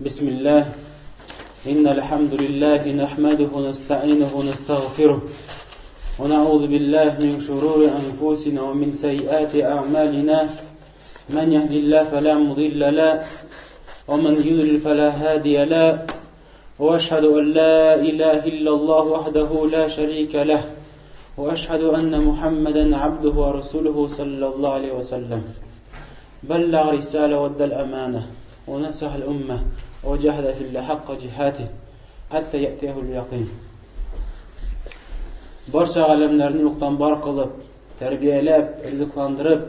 بسم الله إن الحمد لله نحمده ونستعينه ونستغفره ونعوذ بالله من شرور أنفسنا ومن سيئات أعمالنا من يهدي الله فلا مضل له ومن يضلل فلا هادي له وأشهد أن لا إله إلا الله وحده لا شريك له وأشهد أن محمدا عبده ورسوله صلى الله عليه وسلم بلغ رسالة ودى الأمانة ونصح الأمة وجاهد في الله حق جهاته حتى يأتيه اليقين Барча галәмнәрне юктан бар кылып, тәрбияләп, ризыкландырып,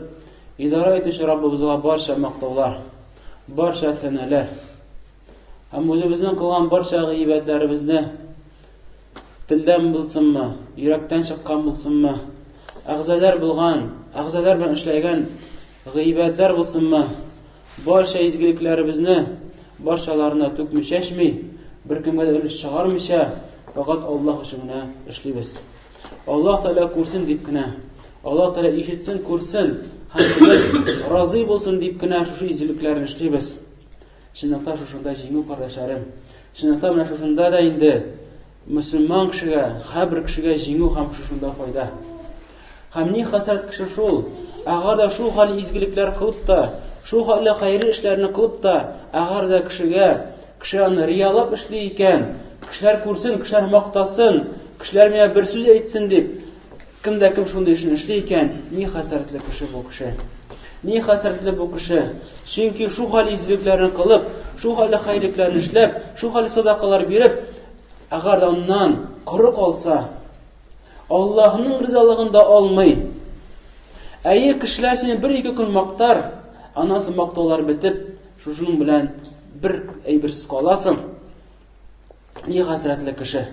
идарә итүче Раббыбызга барча мактаулар, барча сәнәләр. Һәм үзебезнең кылган барча гыйбәтләребезне телдән булсынмы, йөрәктән чыккан булсынмы, әгъзалар булган, әгъзалар белән эшләгән гыйбәтләр булсынмы, барча изгелекләребезне барчаларына түкми чәчми, беркемгә дә өлеш чыгармыйча, фәкать Аллаһ өчен генә эшлибез. Аллаһ Тәгалә күрсен дип кенә, Аллаһ Тәгалә ишетсен, күрсен һәм разый булсын дип кенә шушы изгелекләрне эшлибез. Чынлыкта шушында җиңү, кардәшләрем. Чынлыкта менә шушында да инде мөселман кешегә, һәрбер кешегә җиңү һәм шушында файда. Һәм ни хәсрәт кеше шул, әгәр дә шул хәл изгелекләр кылып та, шул хәлле хәерле эшләрне кылып та, әгәр дә кешегә, кеше аны риялап эшли икән, кешеләр күрсен, кешеләр мактасын, кешеләр миңа бер сүз әйтсен дип, Кем дә кем шундый эшне эшли икән, ни хәсрәтле кеше бу кеше. Ни хәсрәтле бу кеше. Чөнки шул хәл изгелекләрне кылып, шул хәл хәерлекләрне эшләп, шул хәл садакалар биреп, әгәр дә аннан коры калса, Аллаһның ризалыгын да алмый. Әйе, кешеләр сине бер-ике көн мактар, аннан соң мактаулар бетеп, шушының белән бер әйберсез каласың. Ни хәсрәтле кеше.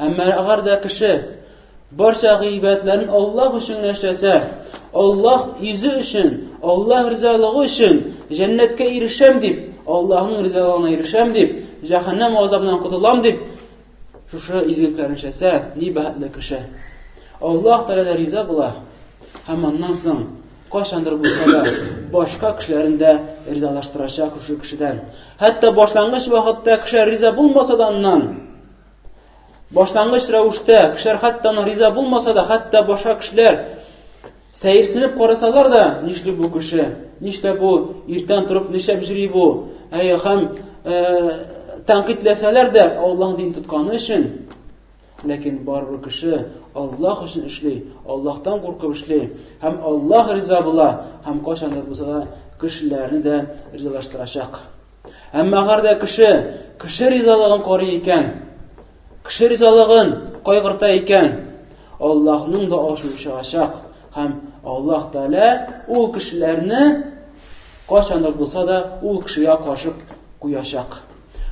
Әмма әгәр дә кеше барча гыйбадәтләрен Аллаһ өчен генә эшләсә, Аллаһ йөзе өчен, Аллаһ ризалыгы өчен җәннәткә ирешәм дип, Аллаһның ризалыгына ирешәм дип, җәһәннәм газабыннан котылам дип, шушы изгелекләрне эшләсә, ни бәхетле кеше. Аллаһ Тәгалә дә риза була. Һәм аннан соң кайчандыр булса да башка кешеләрен дә ризалаштырачак шушы кешедән. Хәтта башлангыч вакытта кешеләр риза булмаса да аннан, башлангыч рәвештә кешеләр хәтта аны риза булмаса да, хәтта башка кешеләр сәерсенеп карасалар да, нишли бу кеше, нишләп бу иртән торып нишләп йөри бу, әй, һәм э, тәнкыйтьләсәләр дә, Аллаһ дин тотканы өчен, Ләкин барыбер кеше Аллаһ өчен эшли, Аллаһтан куркып эшли һәм Аллаһ риза була һәм кайчандыр булса да кешеләрне дә ризалаштырачак. Әмма әгәр дә кеше кеше ризалыгын карый икән, кеше ризалыгын кайгырта икән, Аллаһның да ачуы чыгачак һәм Аллаһ Тәгалә ул кешеләрне кайчандыр булса да ул кешегә каршы куячак.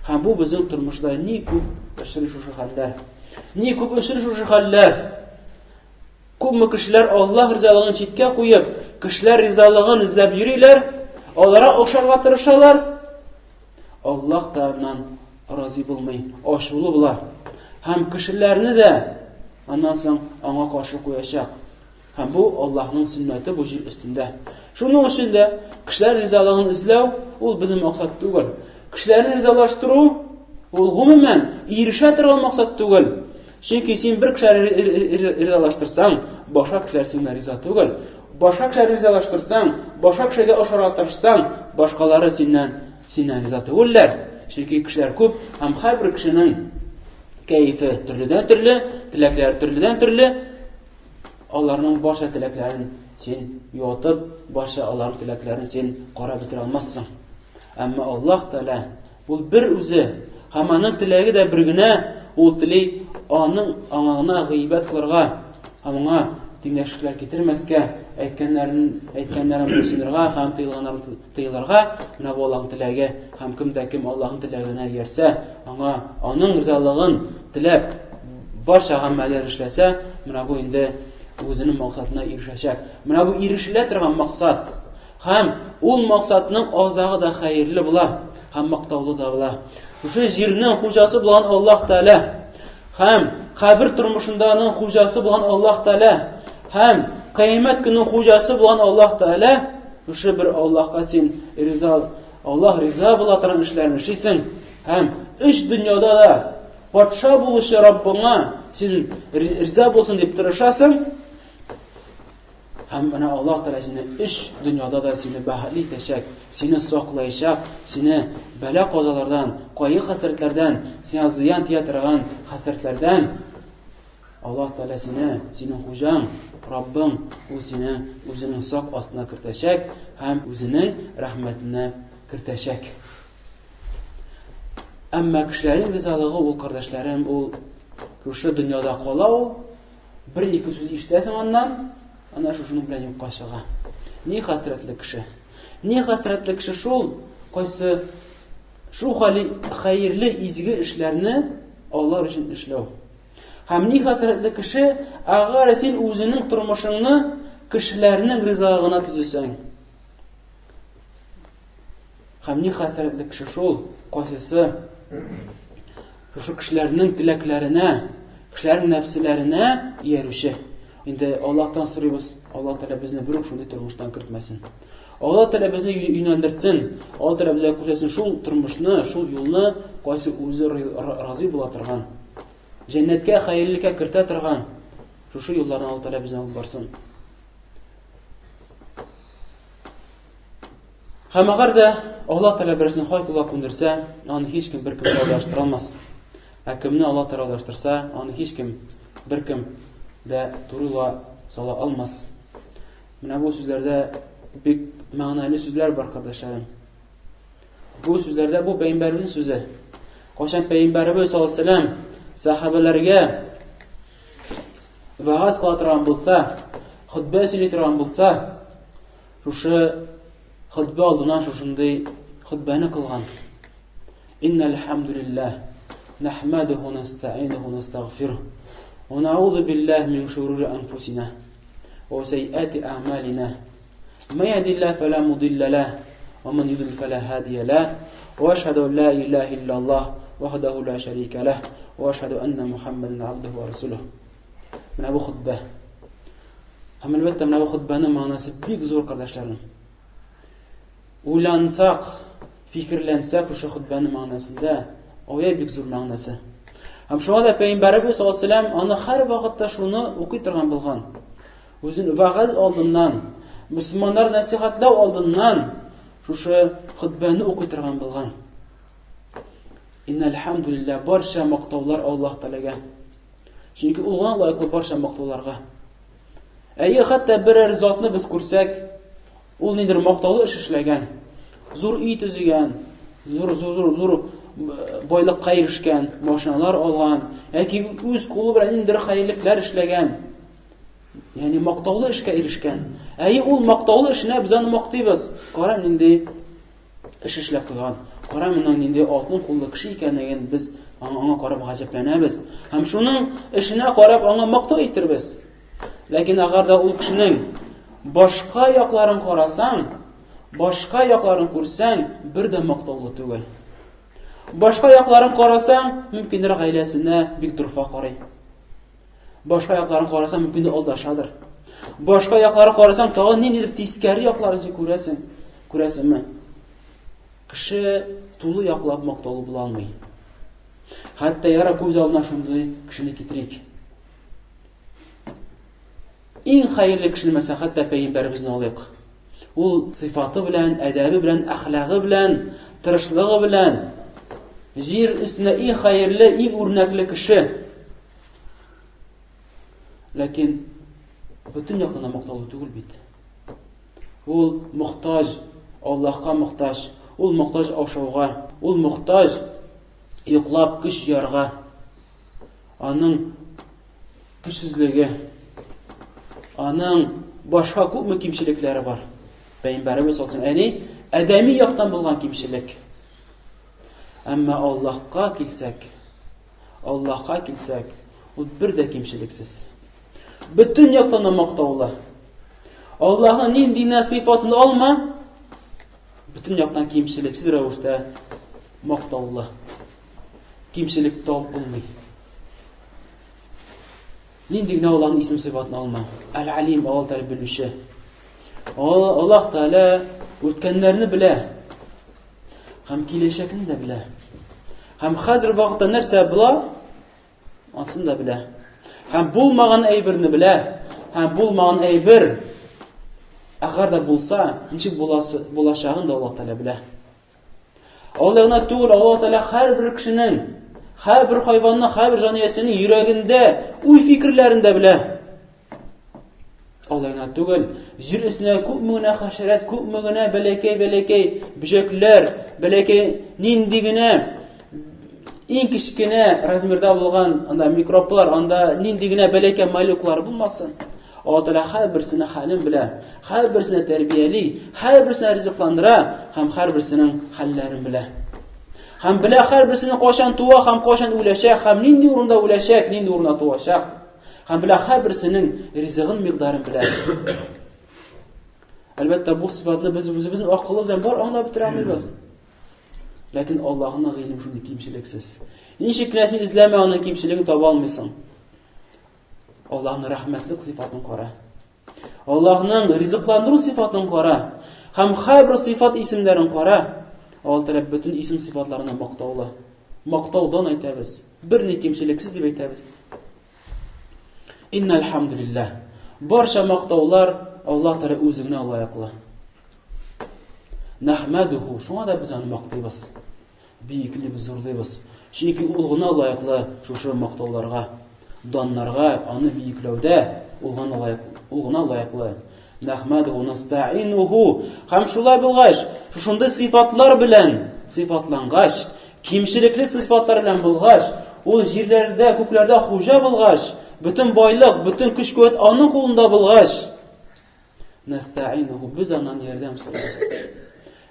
Һәм бу безнең тормышта ни күп очрый шушы хәлләр. Ни күп очрый шушы хәлләр. Күпме кешеләр Аллаһ ризалыгын читкә куеп, кешеләр ризалыгын эзләп йөриләр, аларга охшарга тырышалар. Аллаһ та аннан разый булмый, ачулы була. Һәм кешеләрне дә аннан соң аңа каршы куячак. Һәм бу Аллаһның сөннәте бу җир өстендә. Шуның өчен дә кешеләр ризалыгын эзләү ул безнең максат түгел. Кешеләрне ризалаштыру ул гомумән ирешә торган максат түгел. Чөнки син бер кешеләрне ризалаштырсаң, башка кешеләр синнән риза түгел. Башка кешеләрне ризалаштырсаң, башка кешегә ошарга тырышсаң, башкалары синнән синнән риза түгелләр. Чөнки кешеләр күп һәм һәрбер кешенең кәефе төрледән-төрле, теләкләре төрледән-төрле. Аларның барча теләкләрен син юатып, барча аларның теләкләрен син карап бетерә алмассың. Әмма Аллаһ Тәгалә ул бер үзе һәм аның теләге дә бер генә, ул тели аның аңа гына гыйбадәт кылырга һәм аңа тиңдәшлекләр китермәскә, әйткәннәрен әйткәннәрен буйсынырга һәм тыелганнарын тыелырга, менә бу Аллаһның теләге һәм кем дә кем Аллаһның теләгенә иярсә, аңа аның ризалыгын теләп барча гамәлләр эшләсә, менә бу инде үзенең максатына ирешәчәк. Менә бу ирешелә торган максат. Һәм ул максатның азагы да хәерле була һәм мактаулы да була. Шушы җирнең хуҗасы булган Аллаһ Тәгалә һәм кабер тормышынданың хуҗасы булган Аллаһ Тәгалә һәм кыямәт көненең хуҗасы булган Аллаһ Тәгалә шушы бер Аллаһка син риза. Аллаһ риза була торган эшләрне эшлисең һәм өч дөньяда да патша булучы Раббыңа син риза булсын дип тырышасың. Һәм менә Аллаһ Тәгалә сине өч дөньяда да сине бәхетле итәчәк, сине саклаячак, сине бәла-казалардан, кайгы-хәсрәтләрдән, сиңа зыян тия торган хәсрәтләрдән Аллаһ Тәгалә сине, синең хуҗаң, Раббың, ул сине үзенең сак астына кертәчәк һәм үзенең рәхмәтенә кертәчәк. Әмма кешеләрнең ризалыгы ул, кардәшләрем, ул шушы дөньяда кала ул, бер-ике сүз ишетәсең аннан, ана шушының белән юкка чыга. Ни хәсрәтле кеше. Ни хәсрәтле кеше шул, кайсы шул хәерле изге эшләрне алар өчен эшләү. Һәм ни хәсрәтле кеше, әгәр син үзеңнең тормышыңны кешеләрнең ризалыгына төзесәң. Һәм ни хәсрәтле кеше шул, кайсысы шушы кешеләрнең теләкләренә, кешеләрнең нәфселәренә иярүче. Инде Аллаһтан сорыйбыз, Аллаһ Тәгалә безне бер үк шундый тормыштан кертмәсен. Аллаһ Тәгалә безне юнәлдерсен, Аллаһ Тәгалә безгә күрсәтсен шул тормышны, шул юлны, кайсы үзе разый була торган, җәннәткә, хәерлелеккә кертә торган шушы юлларны Аллаһ Тәгалә безне алып барсын. Һәм әгәр дә Аллаһ Тәгалә берсен хай кулга күндерсә, аны һичкем беркем дә адаштыра алмас. Ә кемне Аллаһ Тәгалә адаштырса, аны һичкем беркем дә туры юлга сала алмас. Менә бу сүзләрдә бик мәгънәле сүзләр бар, кардәшләрем. Бу сүзләрдә бу пәйгамбәребезнең сүзе. Кайчан пәйгамбәребез саллаллаһу алейһи вәсәлләм сәхабәләргә вәгазь кыла торган булса, хөтбә сөйли торган булса, шушы хөтбә алдыннан шушындый хөтбәне кылган. Иннәл хәмдүлилләһ нәхмәдүһү нәстәгыйнүһү нәстәгъфируһ ва нәгъузу биллаһи мин шурури анфусина ва сәййәти әгъмалина. Мә яһдиллаһу фәлә мудилля ләһ ва ман юдлил фәлә һадия ләһ. Ва ашһаду ан ла илаһа иллаллаһ вахдаху ла шәрика ләһ ва ашһаду анна Мухаммадан абдуху ва расулуһ. Менә бу хөтбә. Һәм әлбәттә, менә бу хөтбәнең мәгънәсе бик зур, кардәшләрем. Уйлансак, фикерләнсәк шушы хөтбәнең мәгънәсендә, ая бик зур мәгънәсе. Һәм шуңа да Пәйгамбәребез саллаллаһу алейһи ва аны һәр вакытта шуны укый торган булган. Үзен вәгазь алдыннан, мөселманнар нәсихәтләү алдыннан шушы хөтбәне укый торган булган. Иннәл хәмдүлилләһ, барча мактаулар Аллаһ Тәгаләгә. Чөнки ул гына лаеклы барча мактауларга. Әйе, хәтта берәр затны без күрсәк, ул ниндидер мактаулы эш эшләгән, зур өй төзегән, зур зур зур зур э, байлыкка ирешкән, машиналар алган, яки үз кулы белән ниндидер хәерлекләр эшләгән. Ягъни мактаулы эшкә ирешкән. Әйе, ул мактаулы эшенә без аны мактыйбыз. Кара нинди эш эшләп куйган. Кара моның нинди алтын куллы кеше икәнлеген без аңа карап гаҗәпләнәбез. Һәм шуның эшенә карап аңа мактау әйтербез. Ләкин әгәр дә ул кешенең башка якларын карасаң, башка якларын күрсәң, бер дә мактаулы түгел. Башка якларын карасаң, мөмкиндер гаиләсенә бик дорфа карый. Башка якларын карасаң, мөмкин алдашадыр. Башка якларын карасаң, тагын ниндидер тискәре якларын син күрәсең. Күрәсеңме? Кеше тулы яклап мактаулы була алмый. Хәтта яра күз алдына шундый кешене китерик. Иң хәерле кешене мәсәлән, хәтта пәйгамбәребезне алыйк. Ул сыйфаты белән, әдәбе белән, әхлагы белән, тырышлыгы белән җир өстендә иң хәерле, иң үрнәкле кеше. Ләкин бөтен яктан да мактаулы түгел бит. Ул мохтаҗ, Аллаһка мохтаҗ. Ул мохтаҗ ашауга, ул мохтаҗ йоклап көч җыярга. Аның көчсезлеге, аның башка күпме кимчелекләре бар. Пәйгамбәребез саллаллаһу алейһи ва сәлләм, адәми яктан булган кимчелек. Әмма Аллаһка килсәк, Аллаһка килсәк, ул бер дә кимчелексез. Бөтен яктан да мактаулы. Аллаһның нинди генә сыйфатын алма, бөтен яктан кимчелексез рәвештә мактаулы. Кимчелек табып булмый. Нинди генә Аллаһның исем сыйфатын алма. Әл-Алим, Аллаһ Тәгалә белүче. Аллаһ Тәгалә үткәннәрне белә. Һәм киләчәкне дә белә. Һәм хәзер вакытта нәрсә була? Анысын да белә. Һәм булмаган әйберне белә. Һәм булмаган әйбер әгәр дә булса, ничек буласы, булачагын да Аллаһ Тәгалә белә. Алла гына түгел, Аллаһ Тәгалә һәрбер кешенең, һәрбер хайванның, һәрбер җан иясенең йөрәгендә уй-фикерләрен дә белә. Алай гына түгел, җир өстенә күпме генә хәшәрәт, күпме генә бәләкәй-бәләкәй бөҗәкләр, бәләкәй нинди генә иң кечкенә размерда булган анда микроблар, анда нинди генә бәләкәй молекулалар булмасын. Алла Тәгалә һәрберсенең хәлен белә, һәрберсенә тәрбияли, һәрберсенә ризыкландыра һәм һәрберсенең хәлләрен белә. Һәм белә һәрберсенең кайчан туа һәм кайчан үләчәк, һәм нинди урында үләчәк, нинди урында туачак. Һәм белә һәрберсенең ризыгын микъдарын белә. Әлбәттә, бу сыйфатны без үзебезнең акылыбыз белән бар аңлап бетерә алмыйбыз. Ләкин Аллаһның гыйлеме шундый кимчелексез. Ничек кенә син эзләмә, аның кимчелеген таба алмыйсың. Аллаһның рәхмәтлек сыйфатын кара. Аллаһның ризыкландыру сыйфатын кара. Һәм һәрбер сыйфат исемнәрен кара. Аллаһ Тәгалә бөтен исем сыйфатларына мактаулы. Мактаудан әйтәбез. Берни кимчелексез дип әйтәбез. Иннәл хамдулиллаһ. Барча мактаулар Аллаһ Тәгалә үзе генә лаеклы. Нахмадуху. Шуңа да без аны мактыйбыз. Бөеклибез, зурлыйбыз. Чөнки ул гына лаеклы шушы мактауларга, даннарга, аны бөекләүдә ул гына лаеклы, ул гына лаеклы. Нахмадуху настаинуху. Һәм шулай булгач, шушындый сыйфатлар белән сыйфатлангач, кимчелекле сыйфатлар белән булгач, ул җирләрдә, күкләрдә хуҗа булгач, бөтен байлык, бөтен көч-куәт аның кулында булгач, Нәстәгыйнуху, без аннан ярдәм сорыйбыз.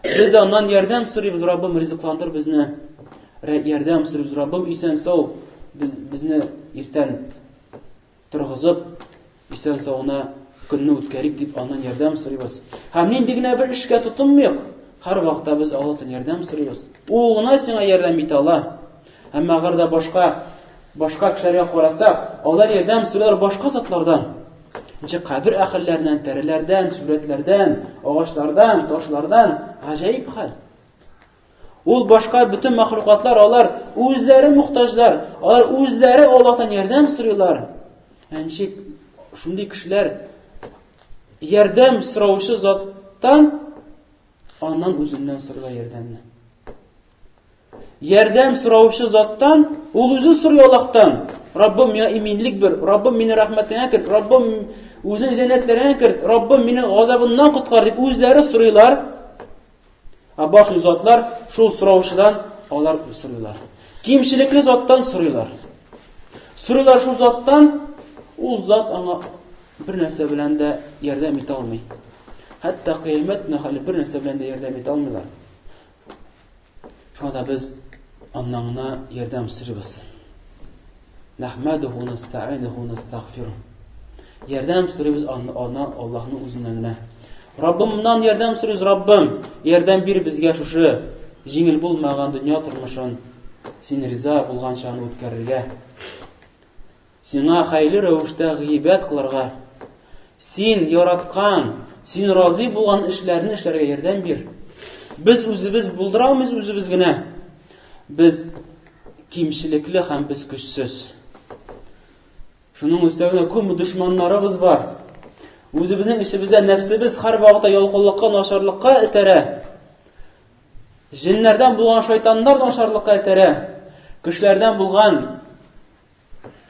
Без аннан ярдәм сорыйбыз, Раббым, ризыкландыр безне. Ярдәм сорыйбыз, Раббым, исән-сау безне иртән торгызып, исән-сауына көнне үткәрик дип аннан ярдәм сорыйбыз. Һәм нинди генә бер эшкә тотынмыйк, һәр вакытта без Аллаһтан ярдәм сорыйбыз. Ул гына сиңа ярдәм итә ала. Әмма әгәр дә башка башка кешеләргә карасак, алар ярдәм сорыйлар башка затлардан. Ничек кабер әһелләреннән, тәреләрдән, сурәтләрдән, агачлардан, ташлардан гаҗәеп хәл. Ул башка бөтен мәхлукатлар алар үзләре мохтаҗлар, алар үзләре Аллаһтан ярдәм сорыйлар. Ә ничек шундый кешеләр ярдәм сораучы заттан аннан үзеннән сорыйлар ярдәмне. Ярдәм сораучы заттан, ул үзе сорый Аллаһтан. Раббым, миңа иминлек бир, Раббым, мине рәхмәтеңә керт, Раббым, үзең җәннәтләреңә керт, Раббым, мине газабыннан коткар дип үзләре сорыйлар. Ә башка затлар шул сораучыдан алар сорыйлар. Кимчелекле заттан сорыйлар. Сорыйлар шул заттан, ул зат аңа бер нәрсә белән дә ярдәм итә алмый. Хәтта кыямәт көне хәле бер нәрсә белән дә ярдәм итә алмыйлар. Шуңа да без аннан гына ярдәм сорыйбыз. Нахмадуху настаинуху настагфиру. Ярдәм сорыйбыз аннан Аллаһның үзеннән генә. Раббымнан ярдәм сорыйбыз, Раббым, ярдәм бир безгә шушы җиңел булмаган дөнья тормышын син риза булганча аны үткәрергә. Сиңа хәерле рәвештә гыйбадәт кылырга, син яраткан, син разый булган эшләрне эшләргә ярдәм бир. Без үзебез булдыра алмыйбыз үзебез генә. Без кимчелекле һәм без көчсез. Шуның өстәвенә күп дошманнарыбыз бар. Үзебезнең эчебездә нәфсебез һәр вакытта ялкаулыкка, начарлыкка этәрә. Җеннәрдән булган шайтаннар начарлыкка этәрә. Кешеләрдән булган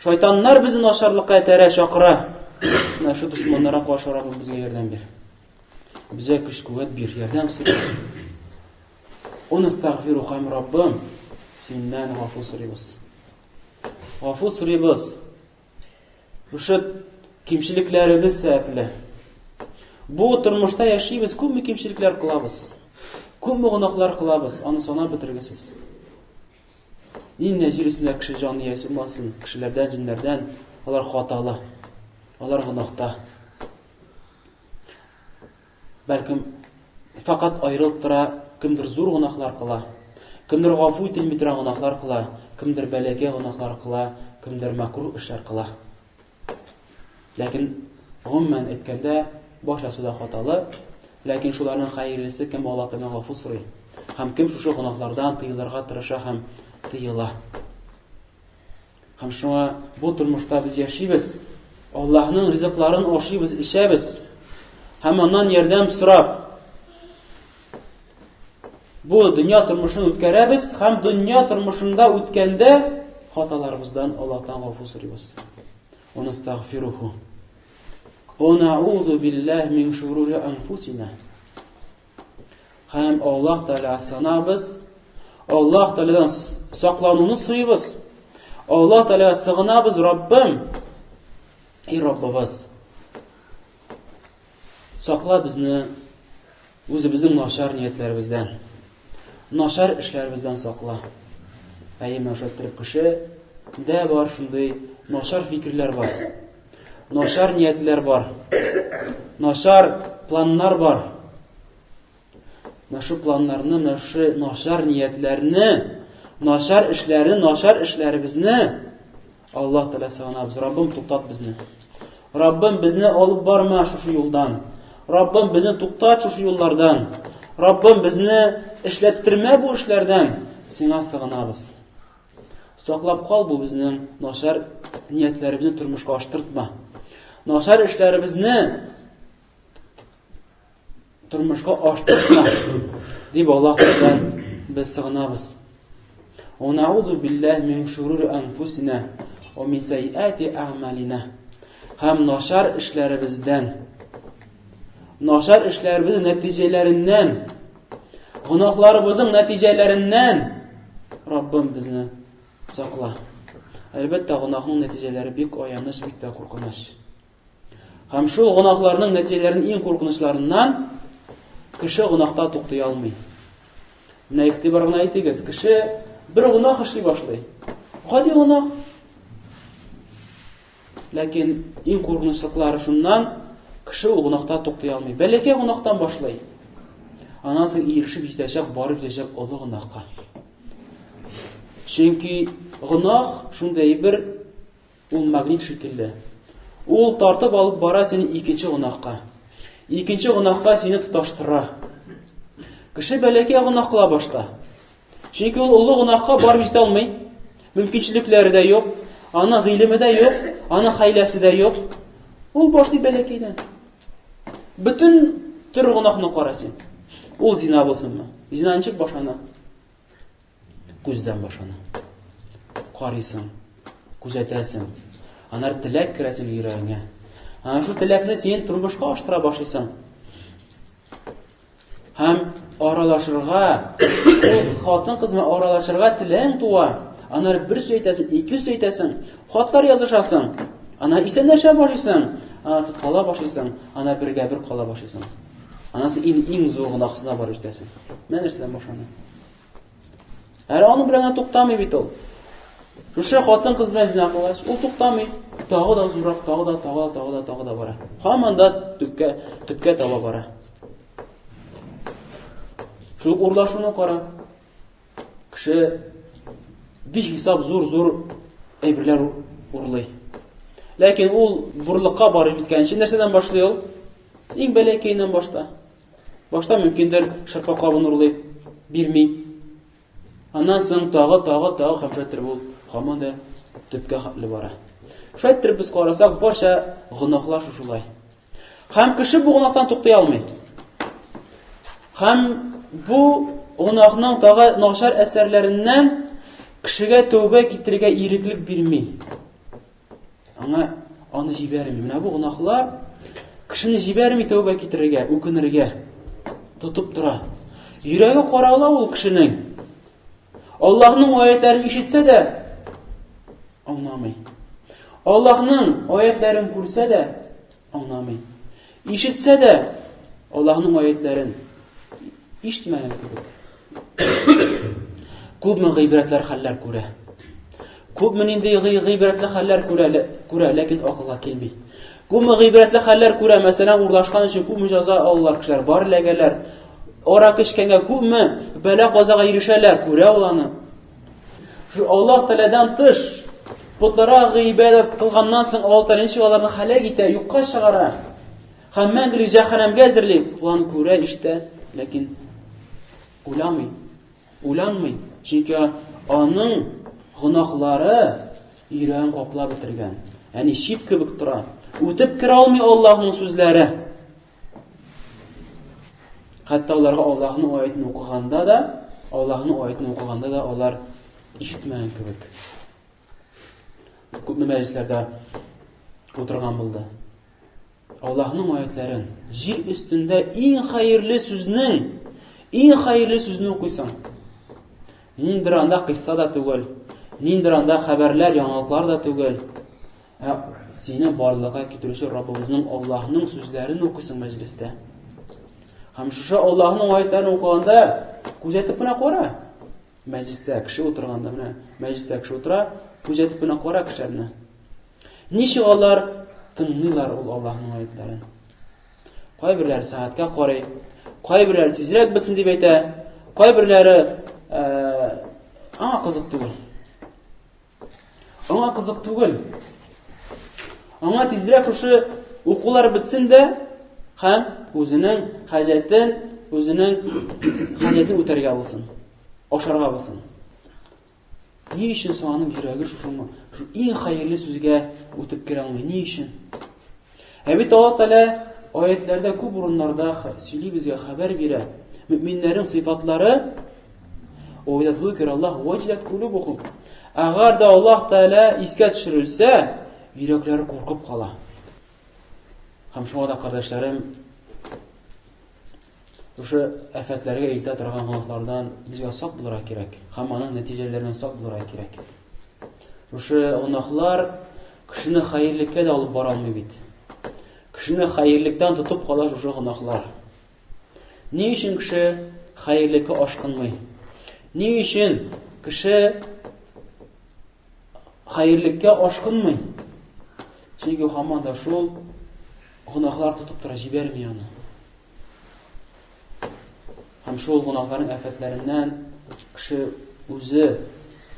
Шайтаннар безне начарлыкка этәрә, чакыра. Менә шу дошманнарга каршы Раббым безгә ярдәм бир. Безгә көч-куәт бир, ярдәм сорыйбыз. Унастагфиру һәм Раббым, синнән гафу сорыйбыз. Гафу сорыйбыз. Шушы кимчелекләребез сәбәпле. Бу тормышта яшибез, күпме кимчелекләр кылабыз. Күпме гөнаһлар кылабыз, аны санап бетергесез. Нинди җир өстендә кеше җан иясе булмасын, кешеләрдән, җеннәрдән, алар хаталы, алар гөнаһта. Бәлкем, фәкать аерылып тора, кемдер зур гөнаһлар кыла, кемдер гафу ителми торган гөнаһлар кыла, кемдер бәләкәй гөнаһлар кыла, кемдер мәкруһ эшләр кыла. Ләкин гомумән әйткәндә, барчасы да хаталы. Ләкин шуларның хәерлесе кем Аллаһ Тәгаләдән гафу сорый. Һәм кем шушы гөнаһлардан тыелырга тырыша һәм тыела. Һәм шуңа бу тормышта без яшибез. Аллаһның ризыкларын ашыйбыз, эчәбез. Һәм аннан ярдәм сорап, бу дөнья тормышын үткәрәбез һәм дөнья тормышында үткәндә хаталарыбыздан Аллаһтан гафу сорыйбыз. Ва настагфируху. Ва наузу биллаһи мин шурури анфусина. Һәм Аллаһ Тәгалә сынабыз. Аллаһ Тәгаләдән саклануны сорыйбыз. Аллаһ Тәгаләгә сыгынабыз, Раббым, эй Раббыбыз. Сакла безне үзебезнең начар ниятләребездән. Начар эшләребездән сакла. Әйе, менә шулай иттереп кеше дә бар шундый начар фикерләр бар. Начар ниятләр бар. Начар планнар бар. Менә шу планнарны, менә шу начар ниятләрне, начар эшләрне, начар эшләребезне Аллаһ Тәгалә сыгынабыз. Раббым, туктат безне. Раббым, безне алып барма шушы юлдан. Раббым, безне туктат шушы юллардан. Раббым, безне эшләттермә бу эшләрдән. Сиңа сыгынабыз. Саклап кал бу безнең начар ниятләребезне тормышка аштыртма. Начар эшләребезне тормышка аштыртма, дип Аллаһ Тәгаләдән без сыгынабыз. Ва наузу биллаһи мин шурури анфусина ва мин саййати а'малина. Һәм начар эшләребездән, начар эшләребезнең нәтиҗәләреннән, гөнаһларыбызның нәтиҗәләреннән Раббым безне сакла. Әлбәттә, гөнаһның нәтиҗәләре бик аяныч, бик тә куркыныч. Һәм шул гөнаһларның нәтиҗәләренең иң куркынычларыннан кеше гөнаһта туктый алмый. Менә игътибар гына итегез, кеше бер гөнаһ эшли башлый. Гади гөнаһ. Ләкин иң куркынычлыклары шуннан, кеше ул гөнаһта туктый алмый. Бәләкәй гөнаһтан башлый. Аннан соң ирешеп җитәчәк, барып җитәчәк олы гөнаһка. Чөнки гөнаһ шундый бер Ул магнит шикелле. Ул тартып алып бара сине икенче гөнаһка. Икенче гөнаһка сине тоташтыра. Кеше бәләкәй гөнаһ кыла башта. Чөнки ул олы гөнаһка барып җитә алмый. Мөмкинчелекләре дә юк, аның гыйлеме дә юк, аның хәйләсе дә юк. Ул башлый бәләкәйдән. Бөтен төр гөнаһны кара син. Ул зина булсынмы? Зина ничек башлана? Күздән башлана. Карыйсың, күзәтәсең. Анар теләк керә синең йөрәгеңә. Ана шул теләкне син тормышка аштыра башлыйсың. Һәм аралашырга, ул хатын-кыз белән аралашырга теләң туа. Анар бер сүз әйтәсең, ике сүз әйтәсең, хатлар язышасың. Ана исәнләшә башлыйсың, ана тоткала башлыйсың, ана бергә бер кала башлыйсың. Анасы иң, иң зур гөнаһсына барып җитәсең. Менә нәрсәдән башлана. Әле аның белән генә туктамый бит ул. Шушы хатын-кыз белән зина кылгач, ул туктамый. Тагы да зуррак, тагы да, тагы да, тагы да, тагы да бара. Һаман да төпкә, төпкә таба бара. Шул урлашуны кара. Кеше бихисап зур-зур әйберләр урлый. Ләкин ул бурлыкка барып җиткәнче нәрсәдән башлый ул? Иң бәләкәеннән башта. Башта мөмкиндер шырпы кабын урлый, бирми. Аннан соң тагы, тагы, тагы һәм шулай иттереп ул һаман да төпкә хәтле бара. Шулай иттереп без карасак, барча гөнаһлар шушылай. Һәм кеше бу гөнаһтан туктый алмый. Һәм бу гөнаһның тагы начар әсәрләреннән кешегә тәүбә китерергә иреклек бирми. Аңа аны җибәрми. Менә бу гөнаһлар кешене җибәрми тәүбә китерергә, үкенергә. Тотып тора. Йөрәге карала ул кешенең. Аллаһның аятларын ишетсә дә аңламый. Аллаһның аятларын күрсә дә аңламый. Ишетсә дә Аллаһның аятларын ишетмәгән кебек. Күпме гыйбрәтләр хәлләр күрә. Күпме нинди гыйбрәтле хәлләр күрә, күрә, ләкин акылга килми. Күпме гыйбрәтле хәлләр күрә, мәсәлән, урлашкан өчен күпме җәза алалар кешеләр, бар эләгәләр. Аракы эчкәнгә күпме бәла-казага ирешәләр, күрә ул аны. Шу Аллаһ Тәгаләдән тыш потларга гыйбадәт кылганнан соң Аллаһ Тәгалә ничек аларны һәлак итә, юкка чыгара. Һәм мәңгелек җәһәннәмгә әзерли. Ул аны күрә, ишетә, ләкин Уйламый. Уйланмый, чөнки аның гөнаһлары йөрәген каплап бетергән. Әни чит кебек тора. Үтеп керә алмый Аллаһның сүзләре. Хәтта аларга Аллаһның аятын укыганда да, Аллаһның аятын укыганда да алар ишетмәгән кебек. Күпме мәҗлесләрдә утырган булды. Аллаһның аятләрен, җир өстендә иң хәерле сүзнең, иң хәерле сүзне укыйсың. Ниндер анда кыйсса да түгел, ниндер анда хәбәрләр, яңалыклар да түгел. Ә сине барлыкка китерүче Раббыбызның Аллаһның сүзләрен укыйсың мәҗлестә. Һәм шушы Аллаһның аятләрен укыганда күзәтеп кенә кара. Мәҗлестә кеше утырганда менә мәҗлестә кеше утыра, күзәтеп кенә кара кешеләрне. Ничек алар тыңлыйлар ул Аллаһның аятларын? Кайберләре сәгатькә карый, кайберләре тизрәк бетсен дип әйтә, кайберләре аңа кызык түгел. Аңа кызык түгел. Аңа тизрәк шушы укулар бетсен дә һәм үзенең хаҗәтен, үзенең хаҗәтен үтәргә булсын. Ашарга булсын. Ни өчен соң аның йөрәге шушыңа, шу иң хәерле сүзгә үтеп керә алмый? Ни өчен? Ә бит Аллаһ Тәгалә аятләрдә күп урыннарда сөйли безгә, хәбәр бирә. Мөминнәрнең сыйфатлары Әгәр дә Аллаһ Тәгалә искә төшерелсә, йөрәкләре куркып кала. Һәм шуңа да, кардәшләрем, Шушы афәтләргә илтә торган гөнаһлардан безгә сак булырга кирәк һәм аның нәтиҗәләреннән сак булырга кирәк. Шушы гөнаһлар кешене хәерлеккә дә алып бара алмый бит. Кешене хәерлектән тотып кала шушы гөнаһлар. Ни өчен кеше хәерлеккә ашкынмый? Ни өчен кеше хәерлеккә ашкынмый? Чөнки һаман да шул гөнаһлар тотып тора, җибәрми аны. Һәм шул гөнаһларның афәтләреннән кеше үзе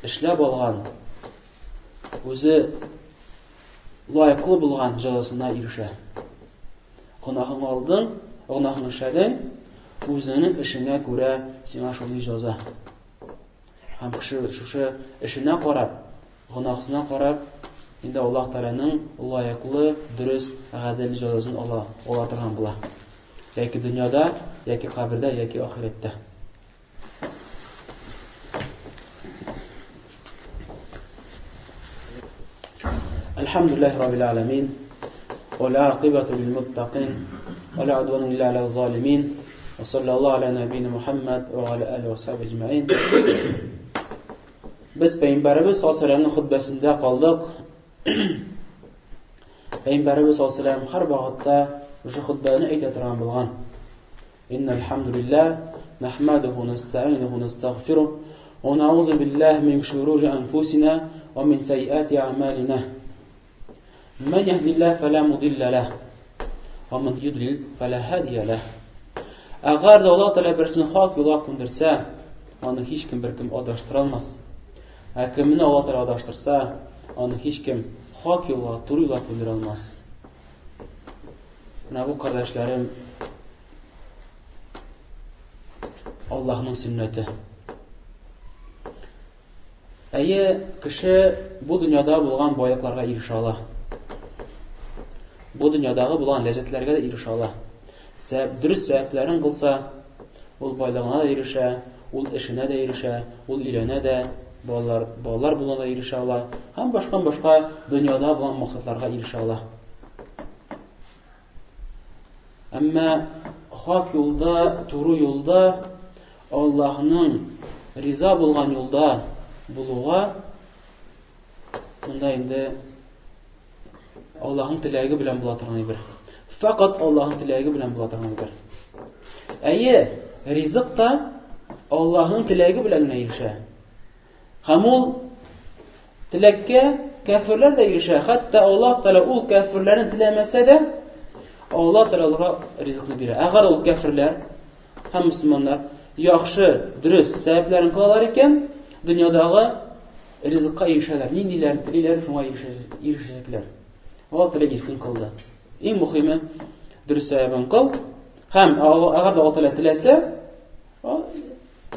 эшләп алган, үзе лаеклы булган җәзасына ирешә. Гөнаһыңны алдың, гөнаһыңны эшләдең, үзеңнең эшеңә күрә сиңа шундый җәза. Һәм кеше шушы эшенә карап, гөнаһсына карап, инде Аллаһ Тәгаләнең лаеклы, дөрес, гадел җәзасын ала, ала торган була. Яки дөньяда, яки кабердә, яки ахирәттә. Әлхәмдүлилләһи раббил аламин. Вал акибату лил муттакин. Ва ла удвана илля аля залимин. Ва саллаллаху аля набийна Мухаммад ва аля алихи ва сахбихи аҗмаин. Без Пәйгамбәребез саллаллаху алейһи хутбәсендә калдык. Пәйгамбәребез саллаллаху алейһи һәр вакытта шушы хутбәне әйтә торган булган. Иннал хамдулиллах нахмадуху настаинуху настагфирух ва наузу биллахи мин шурури анфусина ва мин сайyiати а'малина. Ман яһдиллаһ фала мудилля лах ва ман юдлил фала һадия лах. Әгәр дә Аллаһ Тәгалә берсен хак юлга күндерсә, аны һичкем беркем адаштыра алмас. Ә кемне Аллаһ Тәгалә адаштырса, аны һичкем хак юлга, туры юлга күндерә алмас. Менә бу кардәшләрем Аллаһның сөннәте. Әйе, кеше бу дөньяда булган байлыкларга ирешә ала. Бу дөньядагы булган ләззәтләргә дә ирешә ала. Сәбәп, дөрес сәбәпләрен кылса, ул байлыгына да ирешә, ул эшенә дә ирешә, ул өйләнә дә, балалар, балалар булуына да ирешә ала һәм башка-башка дөньяда булган максатларга ирешә ала. Әмма хак юлда, туры юлда, Аллаһның риза булган юлда булуга монда инде Аллаһның теләге белән була торган әйбер. Фақат Аллаһның теләге белән була торган әйбер. Әйе, ризык та Аллаһның теләге белән генә ирешә. Һәм ул теләккә кәферләр дә ирешә. Хәтта Аллаһ Тәгалә ул кәферләрне теләмәсә дә, Аллаһ Тәгалә аларга ризыкны бирә. Әгәр ул кәферләр һәм мөселманнар яхшы, дөрес сәбәпләрен кылалар икән, дөньядагы ризыкка ирешәләр. Ниндиләрен телиләр, шуңа ирешәчәкләр. Аллаһ Тәгалә иркен кылды. Иң мөһиме дөрес сәбәбен кыл. Һәм әгәр дә Аллаһ Тәгалә теләсә,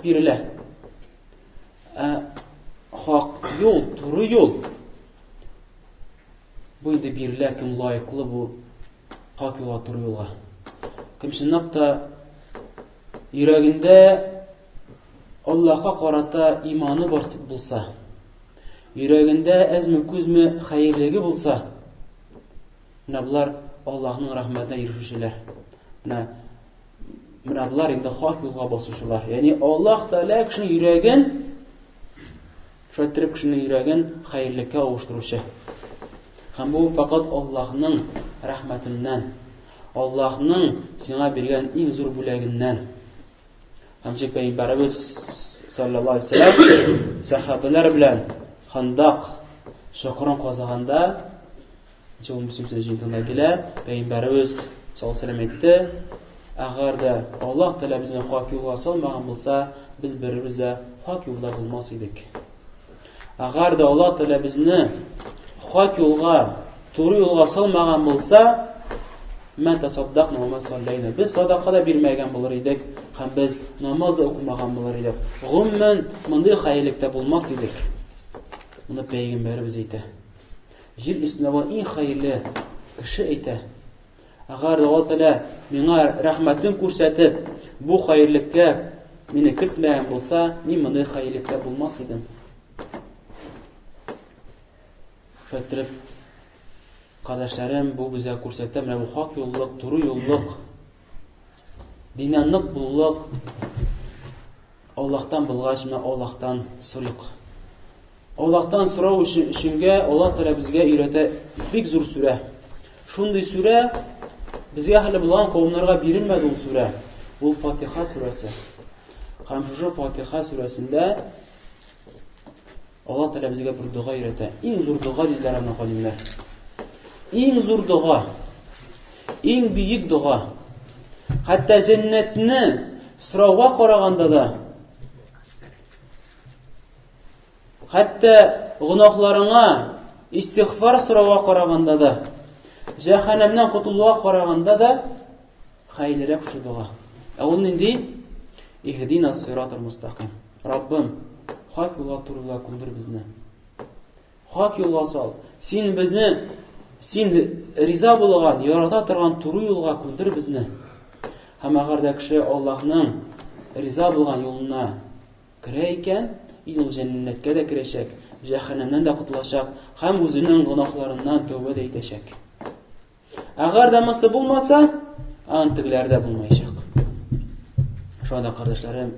бирелә. Ә хак юл, туры юл. Бу инде бирелә, кем лаеклы бу хак юлга, туры юлга. Кем чынлап та йөрәгендә Аллаһка карата иманы бар булса, йөрәгендә әзме-күзме хәерлеге булса, менә болар Аллаһның рәхмәтенә ирешүчеләр. Менә менә болар инде хак юлга басучылар. Ягъни Аллаһ Тәгалә кешенең йөрәген шулай иттереп кешенең йөрәген хәерлеккә авыштыручы. Һәм бу факат Аллаһның рәхмәтеннән, Аллаһның сиңа биргән иң зур бүләгеннән. Һәм ничек пәйгамбәребез саллаллаһу алейһи вәсәлләм сәхабәләр белән Хандак чокырын казыганда, ничек ул Мөслим җыентыгында килә, пәйгамбәребез саллаллаһу алейһи вәсәлләм әйтте, әгәр дә Аллаһ Тәгалә безне хак юлга салмаган булса, без беребез дә хак юлда булмас идек. Әгәр дә Аллаһ Тәгалә безне хак юлга, туры юлга салмаган булса, мә тасаддакна ва ма саллайна. Без садака да бирмәгән булыр идек һәм без намаз да укымаган булыр идек. Гомумән, мондый хәерлектә булмас идек. Моны пәйгамбәребез әйтә. Җир өстендә булган иң хәерле кеше әйтә. Әгәр дә Аллаһ Тәгалә миңа рәхмәтен күрсәтеп, бу хәерлеккә мине кертмәгән булса, мин мондый хәерлектә булмас идем. Шулай иттереп, кардәшләрем, бу безгә күрсәтә, менә бу хак юллык, туры юллык, динә нык булулык, Аллаһтан булгач, менә Аллаһтан сорыйк. Аллаһтан сорау өчен өченгә Аллаһ Тәгалә безгә өйрәтә бик зур сүрә. Шундый сүрә безгә хәле булган кавымнарга бирелмәде ул сүрә. Ул Фатиха сүрәсе. Һәм шушы Фатиха сүрәсендә Аллаһ Тәгалә безгә бер дога өйрәтә. Иң зур дога диделәр аны галимнәр. Иң зур дога. Иң бөек дога. Хәтта җәннәтне сорауга караганда да Хәтта гөнаһларыңа истигъфар сорауга караганда да, җәһәннәмнән котылуга караганда да хәерлерәк шушы дога. Ә ул нинди? Иһдина сиратал мустаким. Раббым, хак юлга туры юлга күндер безне. Хак юлга сал. Син безне син риза булган, ярата торган туры юлга күндер безне. Һәм әгәр дә кеше Аллаһның риза булган юлына Керә икән, инде ул җәннәткә дә керәчәк, җәһәннәмнән дә котылачак һәм үзенең гөнаһларыннан тәүбә дә итәчәк. Әгәр дә монысы булмаса, аның тегеләре дә булмаячак. Шуңа да, кардәшләрем,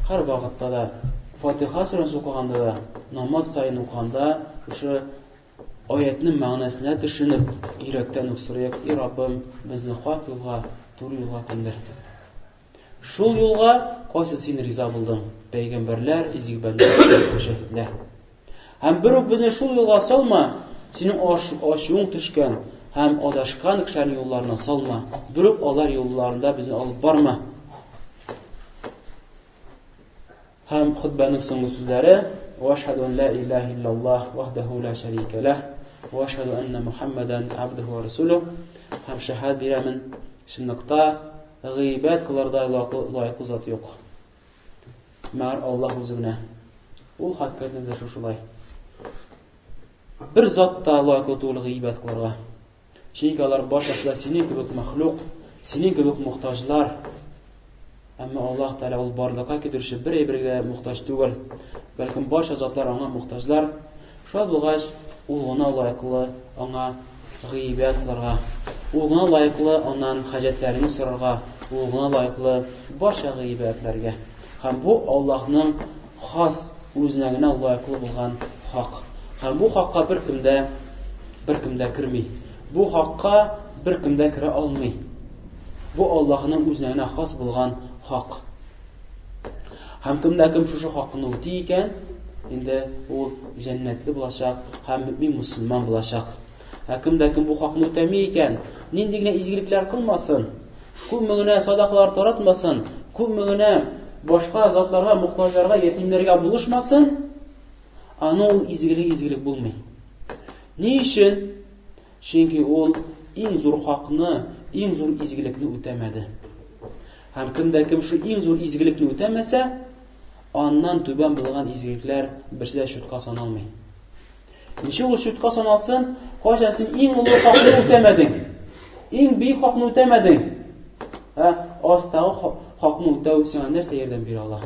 һәр вакытта да Фатиха сүрәсен укыганда да, намаз саен укыганда, шушы аятның мәгънәсенә төшенеп, йөрәктән үк сорыйк, И Раббым, безне хак юлга, туры юлга күндер. Шул юлга кайсы син риза булдың, пәйгамбәрләр, изге бәндәләр, мөҗәһидләр. Һәм бер үк безне шул юлга салма, синең ачуың төшкән һәм адашкан кешеләрнең юлларына салма. Бер үк алар юлларында безне алып барма. Һәм хотбәнең соңгы сүзләре: Ва ашһаду ан ла илаһа иллаллаһ вахдаху ла шәрика ләһ, ва ашһаду анна Мухаммадан абдуху ва расулух. Һәм шәһадәт бирәмен, чынлыкта гыйбәт кылырдай лаеклы зат юк. Мәгәр Аллаһ үзе генә. Ул хакыйкатьтә дә шушылай. Бер зат та лаеклы түгел гыйбәт кылырга. Чөнки алар барчасы да синең кебек мәхлук, синең кебек мохтаҗлар. Әмма Аллаһ Тәгалә ул барлыкка китерүче бер әйбергә дә мохтаҗ түгел. Бәлкем барча затлар аңа мохтаҗлар. Шулай булгач, ул гына лаеклы аңа гыйбадәт кылырга. Ул гына лаеклы аннан хаҗәтләреңне сорарга, ул гына лаеклы барча гыйбадәтләргә. Һәм бу Аллаһның хас үзенә генә лаеклы булган хак. Һәм бу хакка беркем дә беркем дә керми. Бу хакка беркем дә керә алмый. Бу Аллаһның үзенә генә хас булган хак. Һәм кем дә кем шушы хакны үти икән, инде ул җәннәтле булачак һәм мөмин мусульман булачак. Ә кем дә кем бу хакны үтәми икән, нинди генә изгелекләр кылмасын, күпме генә садакалар таратмасын, күпме генә башка затларга, мохтаҗларга, ятимнәргә булышмасын, аның ул изгелеге изгелек булмый. Ни өчен? Чөнки ул иң зур хакны, иң зур изгелекне үтәмәде. Һәм кемдә кем шул иң зур изгелекне үтәмәсә, аннан түбән булган изгелекләр берсе дә чутка саналмый. Ничек ул чутка саналсын, кайчан син иң олы хакны үтәмәдең? Иң бөек хакны үтәмәдең. Ә астагы хакны үтәү сиңа нәрсә ярдәм бирә ала?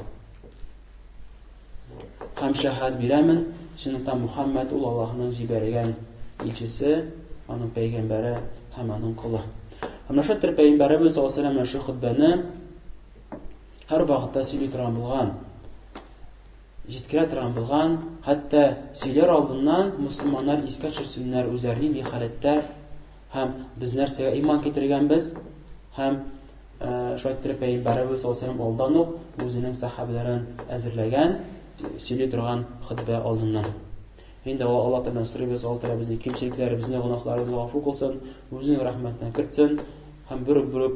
Һәм шәһадәт бирәмен, чынлыкта Мухаммәд ул Аллаһның җибәргән илчесе, аның пәйгамбәре һәм аның колы. Һәм менә шул пәйгамбәребез саллаллаһу алейһи ва шул хөтбәне һәр вакытта сөйли торган булган, җиткерә торган булган, хәтта сөйләр алдыннан мусульманнар искә төшерсеннәр үзләре нинди халәттә һәм без нәрсәгә иман китергәнбез һәм Шулай иттереп, Пәйгамбәребез саллаллаһу алейһи алдан ук үзенең сәхабәләрен әзерләгән, сөйли торган хөтбә алдыннан. Инде Алла Тәгаләдән сорыйбыз, Алла Тәгалә безнең кимчелекләребезне, гөнаһларыбызны гафу кылсын, үзенең рәхмәтенә кертсен һәм берүк-берүк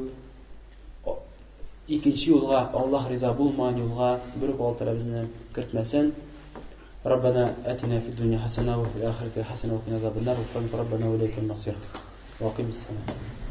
икенче юлга, Аллаһ риза булмаган юлга берүк Алла Тәгалә безне кертмәсен. ربنا آتنا في الدنيا حسنة وفي الآخرة حسنة وقنا عذاب النار غفرانك ربنا وإليك المصير وأقم الصلاة.